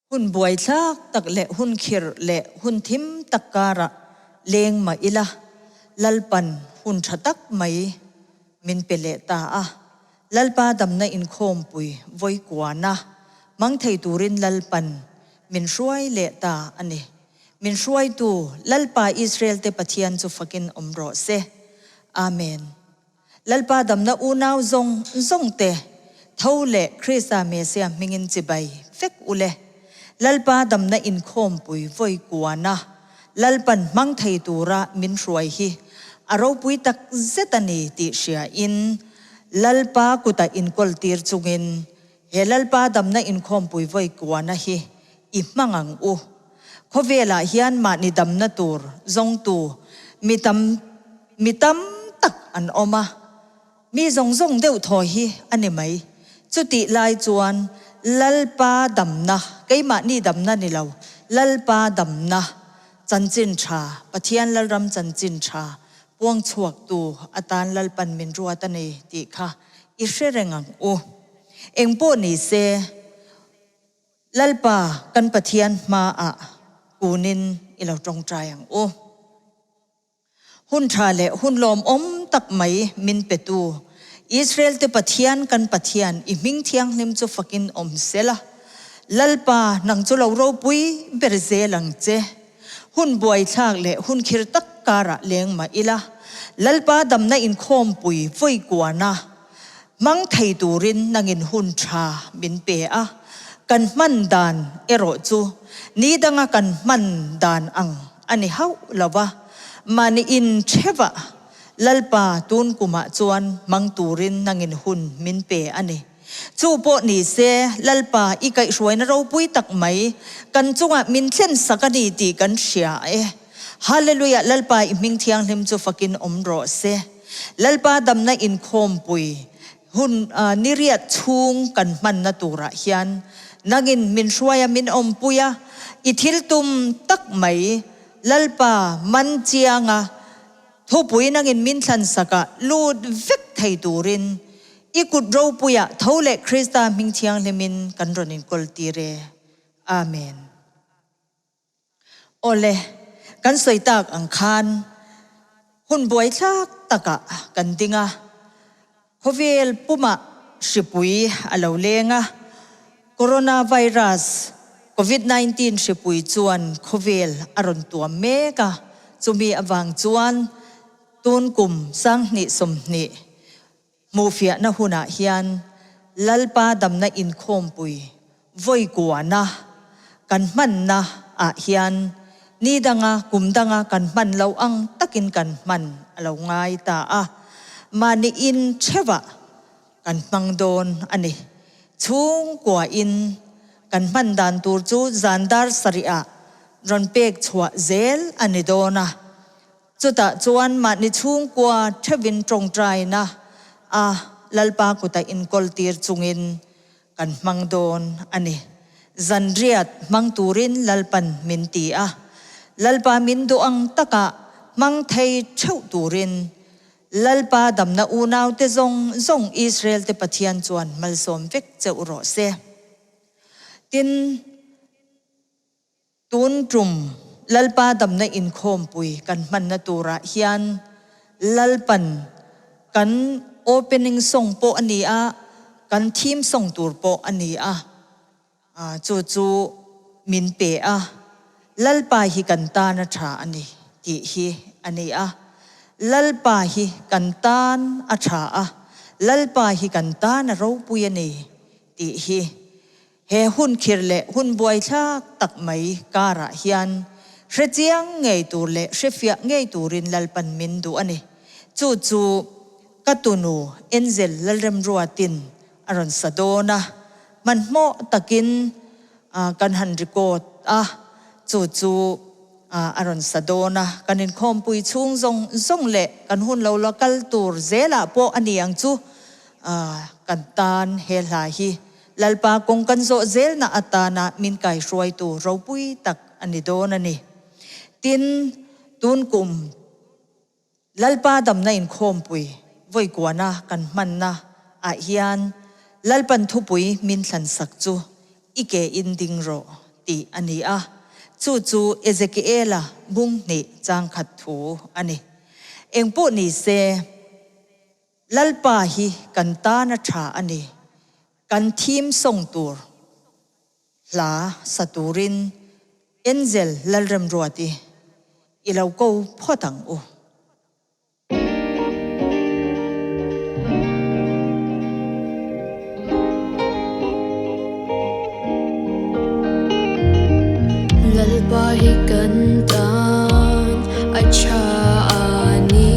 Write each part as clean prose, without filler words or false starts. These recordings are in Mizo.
Hun buaithlak tak leh hun khirh leh hun thim tak karah leng mah ila, Lalpan hun tha tak mai min pe leh ta a. Lalpa damna inkhawmpui vawi kuana hmang thei turin Lalpan min hruai leh ta a ni. Min hruaitu Lalpa Israel-te Pathian chu fakin awm rawh se. Amen. Lalpa damna unau zawng zawng te, tho leh Krista Mesia hmingin chibai vek u le. Lalpa damna inkhawmpui vawi kuana Lalpan hmang thei tura min hruai hi a ropui tak zet a ni tih hria in Lalpa kuta inkawl tir chungin he Lalpa damna inkhawmpui vawi kuana hi i hmang ang u. Khawvelah hian mahni damna tur zawngtu mi tam Mi tam tak an awm a, mi zawng zawng deuh thaw hi a ni mai. Chutih lai chuan Lalpa damna, keimahni damna ni lo, Lalpa damna chanchin tha, Pathian Lalram chanchin tha puang chhuaktu atan Lalpan min ruat a ni tih kha i hre reng ang u. Engpawh ni se, Lalpa kan Pathian hmaah kunin i lo tawngtai ang u. Hun tha leh hun lawmawm tak mai min petu Israel-te Pathian kan Pathian i hming thianghlim chu fakin awm sela. Lalpa, nang chu lo ropui ber zel ang che. Hun buaithlak leh hun khir tak karah leng mah ila, Lalpa damna inkhawmpui vawi kuana hmang thei turin nangin hun tha min pe a, kan hman dan erawh chu ni danga kan hman dan ang a ni hauh lo va, mahni in theuhah Lalpa tun kumah chuan hmang turin nangin hun min pe a ni. Chu pawh ni se, Lalpa i kaihhruaina ropui tak mai kan chungah min thlen sak a ni tih kan hria e. Hallelujah Lalpa i hming thianghlim chu fakin awm rawh se. Lalpa damna inkhawmpui hun niriat chhung kan hmanna turah hian nangin min hruai a min awmpui a, i thil tum tak mai Lalpa man chianga thupui nangin min thlansak a lut vek thei turin i kut ropuiah tho leh Krista hming thianghlimin kan rawn inkawl tir e. Amen. Awle, kan sawi tak ang khan hun buaithlak takah kan ding a, khawvel pumah hripui a lo leng a, Coronavirus, Covid 19 hripui chuan khawvel a rawn tuam mek a, chumi avang chuan tun kum 2020 Hmuhfiahna hunah hian Lalpa damna inkhawmpui vawi kuana kan hmanna ah hian ni danga kum danga kan hman loh ang takin kan hman a lo ngai ta a, mahni in theuhah kan hmang dawn a ni. Chhungkua in kan hman dan tur chu zan dar sarihah rawn pek chhuah zel a ni dawn a. Chutah chuan mahni chhungkua theuhin tawngtaina a Lalpa kuta inkawl tir chungin kan hmang dawn a ni. Zanriat hmang turin Lalpan min ti a, Lalpa min duh ang taka hmang thei theuh turin Lalpa damna unaute zawng zawng Israel-te Pathian chuan malsawm vek cheuh rawh se. Tin. Tun tum Lalpa damna inkhawmpui kan hmanna turah hian Lalpan kan opening song pawh a ni a, kan theme song tur pawh a ni a, chu chu min pe a, Lalpa hi kan tan a tha a ni tih hi a ni a. Lalpa hi kan tan a tha a, Lalpa hi kan tan a ropui a ni tih hi. He hun khir leh hun buaithlak tak mai karah hian hre chiang ngei tur leh hre fiah ngei turin Lalpan min duh a ni. Chu chu ka tunu Angel Lalremruatin a rawn sa dawn a, hmanhmawh takin kan han record a, chu chu a rawn sa dawn a. Kan inkhawmpui chhung zawng zawng leh kan hun lo la kal tur zelah pawh a ni ang chu kan tan he hla hi Lalpa kawng kan zawh zelna atana min kaihruaitu ropui tak a ni dawn a ni. Tin, tun kum Lalpa damna inkhawmpui vawikuana kan hmanna ah hian Lalpan thupui min thlansak chu i ke in ding rawh. tih a ni a, chu chu Ezekiela bung hnih chang khat thu a ni. Engpawh ni se, Lalpa hi kan tan a tha a ni, kan theme song tur hla sa turin Angel Lalremruati i lo ko phawt ang u. Lalpa hi kan tan a tha a ni.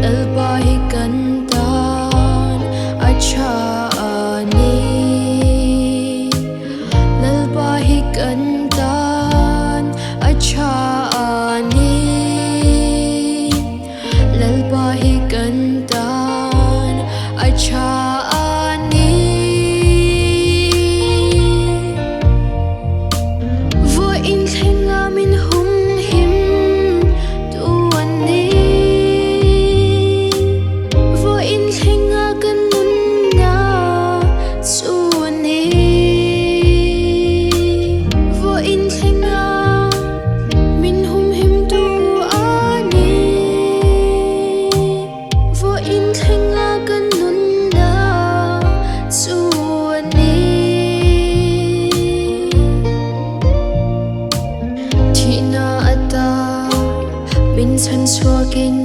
Lalpa hi kan tan a tha a ni. Lalpa hi kan tan a tha a ni. Lalpa hi kan tan a tha a ni. Vawiin thlenga min humhim tu a ni. Vawiin thlenga kan nunna chu a ni. Vawiin thlenga min humhim tu a ni. Vawiin thlenga kan nunna chu a ni. Thihna ata min chhan chhuakin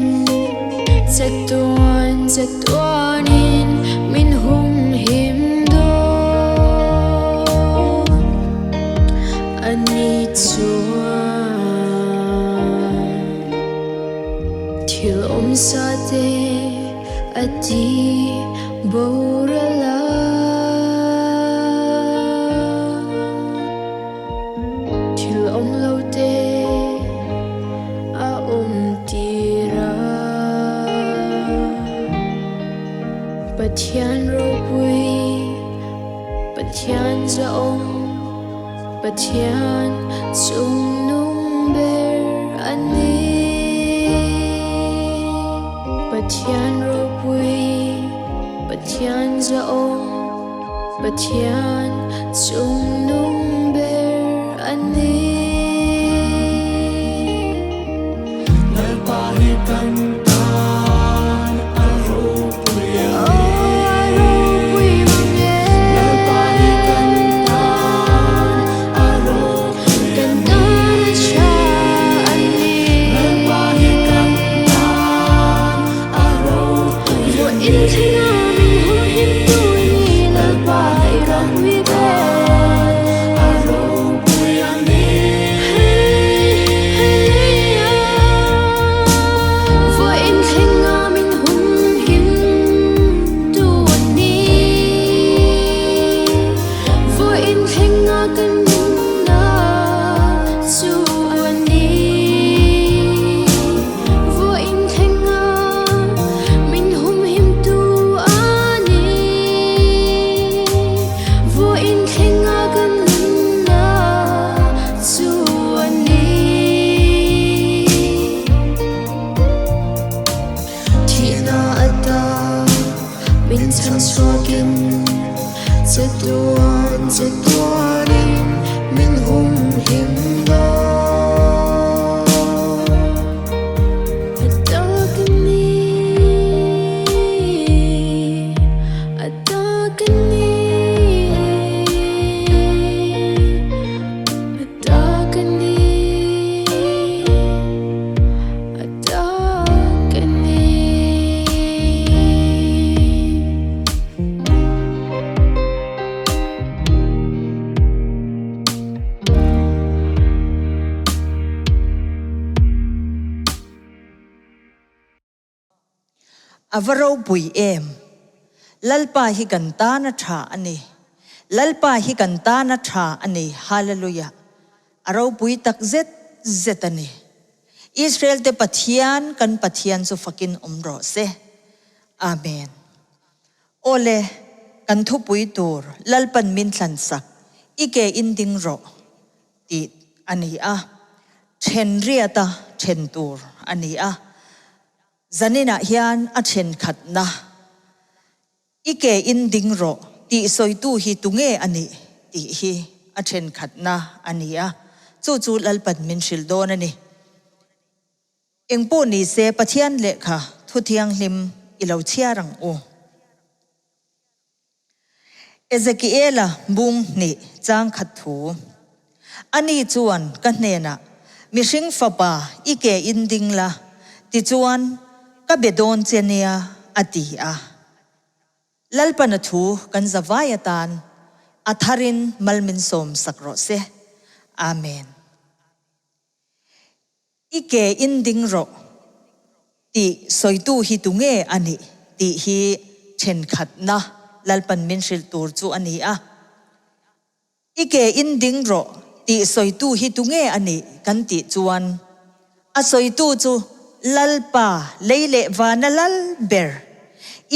chatuan chatuanin min humhim dawn a ni chuan. Thil awmsa te a ti boral a. Thil awm lo te a awm tir a. Pathian ropui, Pathian zahawm, Pathian chungnung ber a ni. Pathian ropui, Pathian zahawm, Pathian chungnung ber a ni. Lalpa hi kan tan a ropui a ni. A ropui mang e. Lalpa hi kan tan a ropui a Kan ni. tan a tha a ni. Lalpa hi kan tan a ropui a Vawiin ni. thlenga min humhim tu ni Lalpa Lalpa hi i kan ropui tan ber. a ropui a ni. Vawiin thlenga min humhim tu a ni. Vawiin thlenga kan nunna chu a ni. Vawiin thlenga min humhim tu a ni. Vawiin thlenga kan nunna chu a ni. Thihna ata min chhan chhuakin chatuan chatuanin min humhim dawn. A tak a ni, a tak a ni, a tak a ni, a tak a ni. A va ropui em! Lalpa hi kan tan a tha a ni. Lalpa hi kan tan a tha a ni. Hallelujah! A ropui tak zet zet a ni. Israel te Pathian kan Pathian chu fakin awm rawh se. Amen. Awle, kan thupui tur Lalpan min thlansak, i ke in ding rawh tih a ni a. Then riata then tur a ni a. Zaninah hian a thenkhatna, I ke in ding rawh tih sawitu hi tunge a nih? tih hi a thenkhatna a ni a, chu chu Lalpan min hrilh dawn a ni. Engpawh ni se Pathian lehkha thu thianghlim i lo chhiar ang u. Ezekiela bung hnih chang khat thu. Ani chuan ka hnenah, Mihring fapa i ke in ding la, tichuan ka be dawn che nia, a ti a. Lalpana thu kan zavai atan a tharin mal min sawm sak rawh se. Amen. I ke in ding rawh tih sawitu hi tunge a nih tih hi thenkhatna Lalpan min hrilh tur chu a ni a. I ke in ding rawh tih sawitu hi tunge a nih kan tih chuan a sawitu chu Lalpa lei leh vana lal ber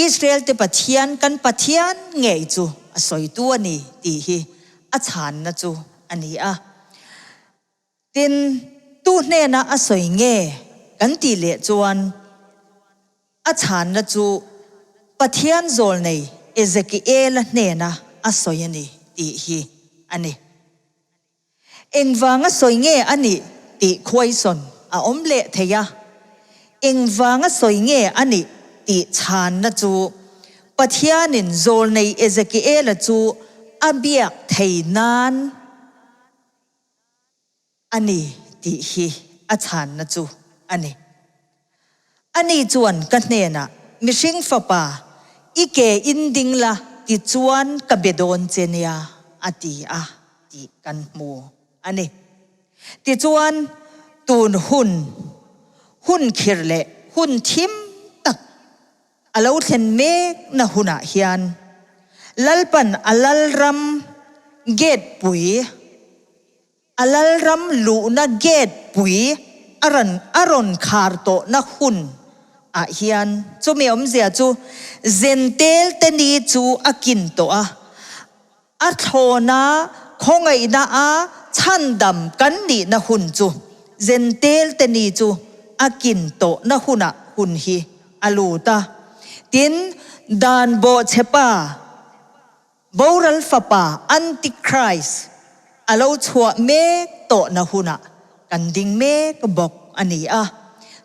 Israel te Pathian kan Pathian ngei chu a sawitu a ni tih hi a chhanna chu a ni a. Tin, tu hnena a sawi nge kan tih leh chuan a chhanna chu Pathian zawlnei Ezekiela hnena a sawi a ni tih hi a ni. Engvanga sawi nge a nih tih khuaisawn a awm leh thei a, engvanga sawi nge a nih tih chhanna chu Pathianin zawlnei Ezekiela chu a biak thei nan, A ni tih hi a chhanna chu a ni. Ani chuan ka hnenah, Mihring fapa, i ke in ding la tichuan ka be dawn che nia, a ti a tih kan hmu a ni. Tichuan, tun hun, hun khirh leh hun thim tak a lo thlen mekna hunah hian Lalpan a Lalram gate pui, A Lalram luhna gate pui a rawn a rawn khar tawhna hun ah hian chumi awmzia chu Zentel te ni chu a kin tawh a, a thlawna khawngaihna a chhandam kan nihna hun chu Zentel te ni chu a kin tawhna hunah hun hi a lut a. Tin, dan bawhchhepa. Boral fapa Antichrist a lo chhuah mek tawhna hunah kan ding mek bawk a ni a,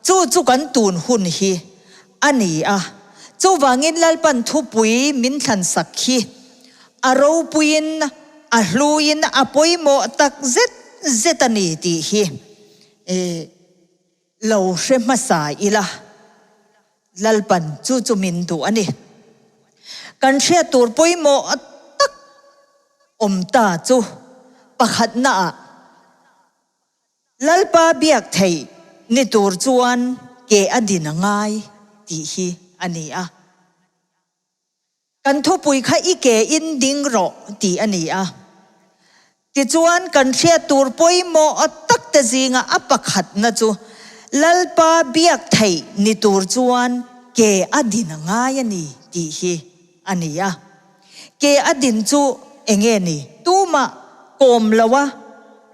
chu chu kan tun hun hi a ni a. Chuvangin Lalpan thupui min thlansak hi a ropuiin a hluin a pawimawh tak zet zet a ni tih hi lo hre hmasa ila. Lalpan chu chu min duh a ni. Kan hriat tur pawimawh tak awm ta chu pakhatnaah Lalpa biak theih ni tur chuan ke a din a ngai tih hi a ni a. Kan thupui kha i ke in ding rawh tih a ni a. Tichuan kan hriat tur pawimawh tak te zinga a pakhatna chu Lalpa biak theih ni tur chuan ke a din a ngai a ni tih hi a ni a. Ke a din chu enge ni? Tumah kawm lo a,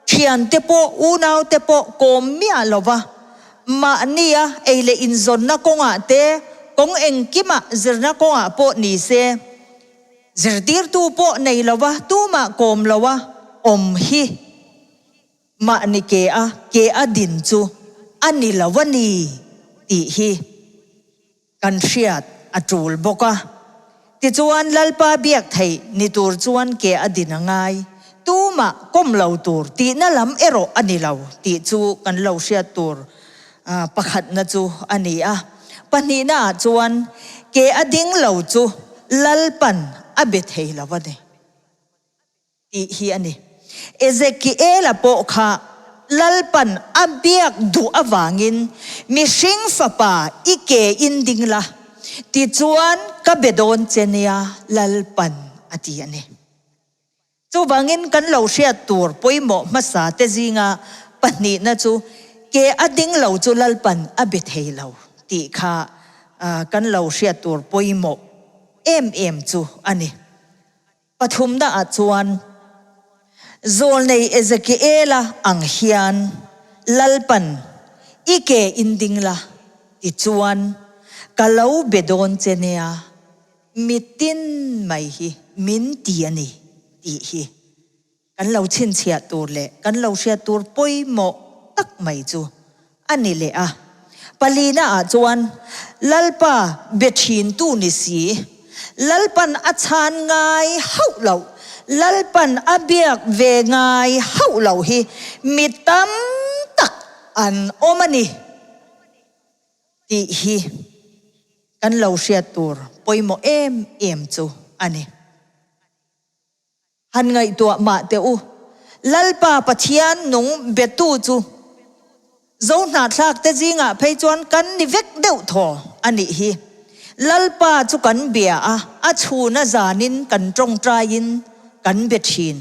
thiante pawh unaute pawh kawm miah lo va, mahnia ei leh inzawnna kawngah te, kawng engkimah zirna kawngah pawh ni se, zirtirtu pawh nei lo va, tumah kawm lo a awm hi mahni ke a ke a din chu a ni lo a ni tih hi. Kan hriat a tul bawk a. Tichuan Lalpa biak theih ni tur chuan ke a din a ngai. Tumah kawm lo tur tihna lam erawh a ni lo tih chu kan lo hriat tur pakhatna chu a ni a. Pahnihna ah chuan ke a ding lo chu Lalpan a be thei lo a ni. Tih hi a ni. Ezekiela pawh kha Lalpan a biak duh avangin mihring fapa i ke in ding la, tichuan ka be dawn che nia Lalpan a ti a ni. Chuvangin kan lo hriat tur pawimawh hmasa te zinga pahnihna chu ke a ding lo chu Lalpan a be thei lo tih kha kan lo hriat tur pawimawh em em chu a ni. Pathumna ah chuan Zawlnei Ezekiela ang hian Lalpan i ke in ding la tichuan ka lo be dawn che nia, mitin mai hi min ti a ni tih hi. Kan lo chhinchhiah tur leh kan lo hriat tur pawimawh tak mai chu a ni leh a. Palina ah chuan Lalpa be thintu ni si, Lalpan a chhan ngai hauh loh, Lalpan a biak ve ngai hauh loh hi mi tam tak an awm a ni tih hi kan lo hriat tur pawimawh em em chu a ni. Han ngaihtuah mah teh u, Lalpa Pathian nung betu chu Zohnahthlak te zingah phei chuan kan ni vek deuh thaw a nih hi. Lalpa chu kan bia a, a chhuna zanin kan tawngtaiin kan be thin.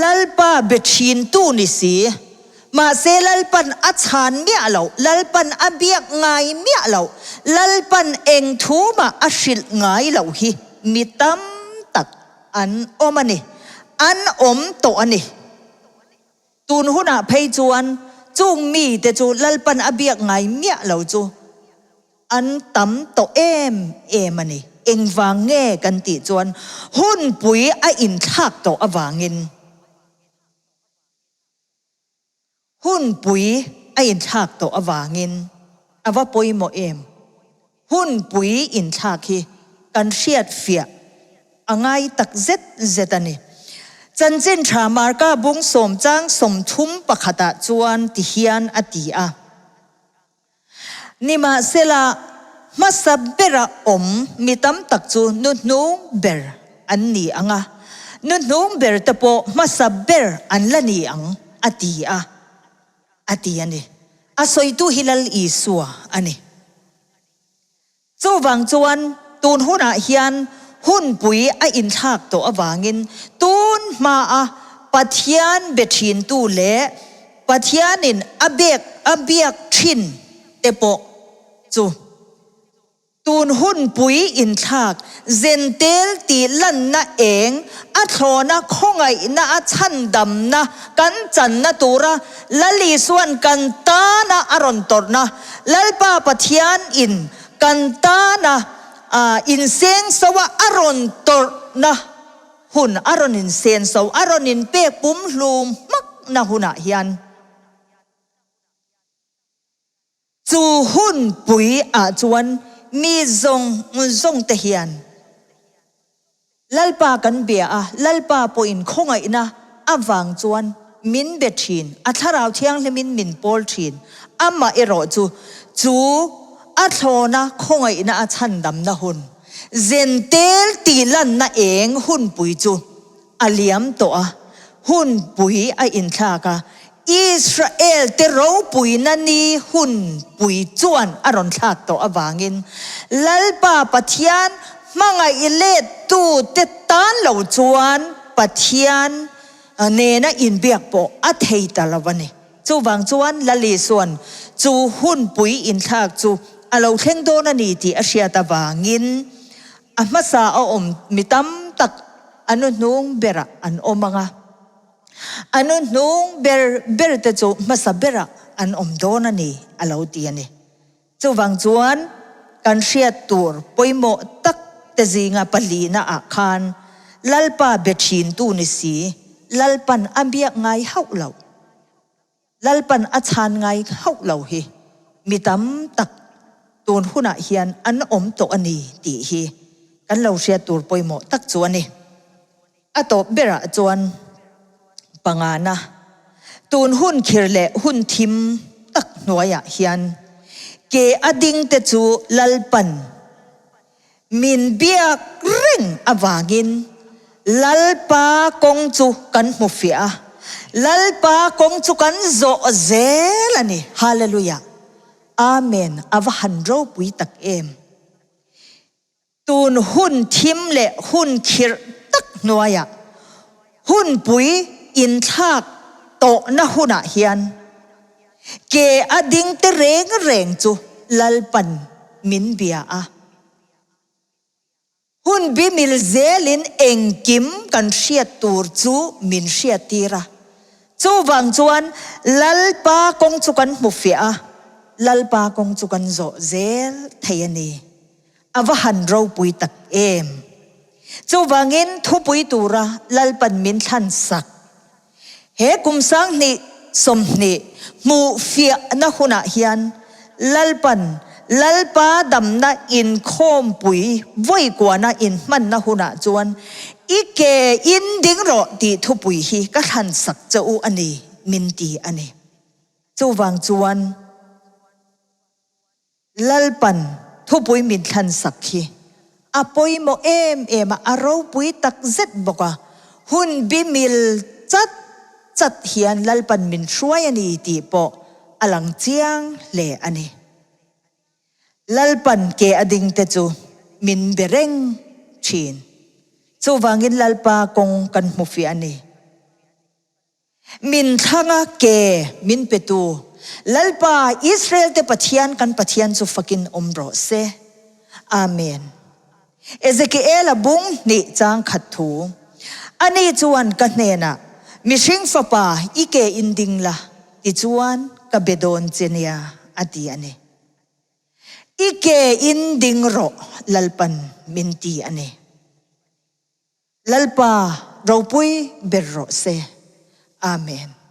Lalpa be thintu ni si. Mahse Lalpan a chhan miah loh, Lalpan a biak ngai miah loh, Lalpan eng thu mah a hrilh ngai loh hi mi tam tak an awm a ni, an awm tawh a ni. Tun hunah phei chuan chung mite chu Lalpan a biak ngai miah lo chu An tam tawh em em a ni. Engvang nge kan tih chuan hunpui a inthlak tawh avangin hunpui a inthlak tawh avangin a va pawimawh em? Hunpui inthlak hi kan hriat fiah a ngai tak zet zet a ni. Chanchin tha Marka bung sawmchang 31ah chuan tihian a ti a. Nimahsela, hmasa bera awm mi tam tak chu nu hnung ber an ni ang a, nu hnung ber te pawh hmasa ber an la ni ang, a ti a, a ti a ni. A sawitu hi Lal Isua a ni. Chuvang chuan tun hunah hian hunpui a inthlak tawh avangin tun hmaa Pathian be thintu leh Pathianin a bek a biak thin te pawh chu tun hunpui inthlak zentel tih lanna eng a thlawna khawngaihna a chhandamna kan channa tura Lal Isuan kan tana a rawn tawrhna Lalpa Pathian in kan tana insengso a a rawn tawrhna hun, a rawn insenso, a rawn inpek pumhlum hmakna hunah hian chu hun pui ah chuan mi zawng zawng te hian Lalpa kan bia a, Lalpa pawhin khawngaihna avang chuan min be thin, a Thlarau Thianghlimin min pawl thin. Amah erawh chu, chu a thlawna khawngaihna a chhandamna hun, zentel tih lanna eng hunpui chu a liam tawh a, hunpui a inthlak a, Israel te ropuina ni hunpui chuan a rawn thlak tawh avangin Lalpa Pathian hmangaih let tu te tan lo chuan Pathian nena inbiak pawh a thei ta lo a ni. Chuvang chuan Lal Isuan chu hunpui inthlak chu a lo thleng dawn a ni tih a hriat avangin a hmasa a awm mi tam tak a nuhnung berah an awm ang a. A nu hnung ber ber te chu hmasa berah an awm dawn a ni, a lo ti a ni. Chuvang chuan kan hriat tur pawimawh tak te zinga palina ah khan Lalpa be thintu ni si, Lalpan a biak ngai hauh lo, Lalpan a chhan ngai hauh lo hi mi tam tak tun hunah hian an awm tawh a ni tih hi kan lo hriat tur pawimawh tak chu a ni. A tawp berah chuan pangana tun hun khir leh hun thim tak hnuaiah hian ke a ding te chu Lalpan min biak reng avangin Lalpa kawng chu kan hmu fiah a, Lalpa kawng chu kan zawh zel a ni. Hallelujah! Amen! A va han ropui tak em! Tun hun thim leh hun khirh tak hnuaiah hunpui inthlak tawhna hunah hian ke a ding te reng reng chu Lalpan min bia a. Hun bi mil zelin engkim kan hriat tur chu min hriattir a. Chuvang chuan Lalpa kawng chu kan hmu fiah a, Lalpa kawng chu kan zawh zel thei a ni. A va han ropui tak em! Chuvangin thupui tura Lalpan min thlan sak. He kum 2020 hmuh fiahna hunah hian Lalpan Lalpa damna inkhawmpui vawikuana inhmanna hunah chuan i ke in ding rawh tih thupui hi ka thlan sak che u a ni min ti a ni. Chuvang chuan Lalpan thupui min thlan sak hi a pawimawh em em a, a ropui tak zet bawk a, hun bi mil chat chat hian Lalpan min hruai a ni tih pawh a lang chiang hle a ni. Lalpan ke a ding te chu min be reng thin. Chuvangin Lalpa kawng kan hmu fiah a ni. Min thlanga ke min petu Lalpa Israel-te Pathian kan Pathian chu fakin awm rawh se. Amen. Ezekiel-a bung hnih chang khat thu, Ani chuan ka hnenah, Mihring fapa, i ke in ding la, tichuan ka be dawn che nia, a ti a ni. I ke in ding rawh, Lalpan min ti a ni. Lalpa ropui ber rawh se. Amen.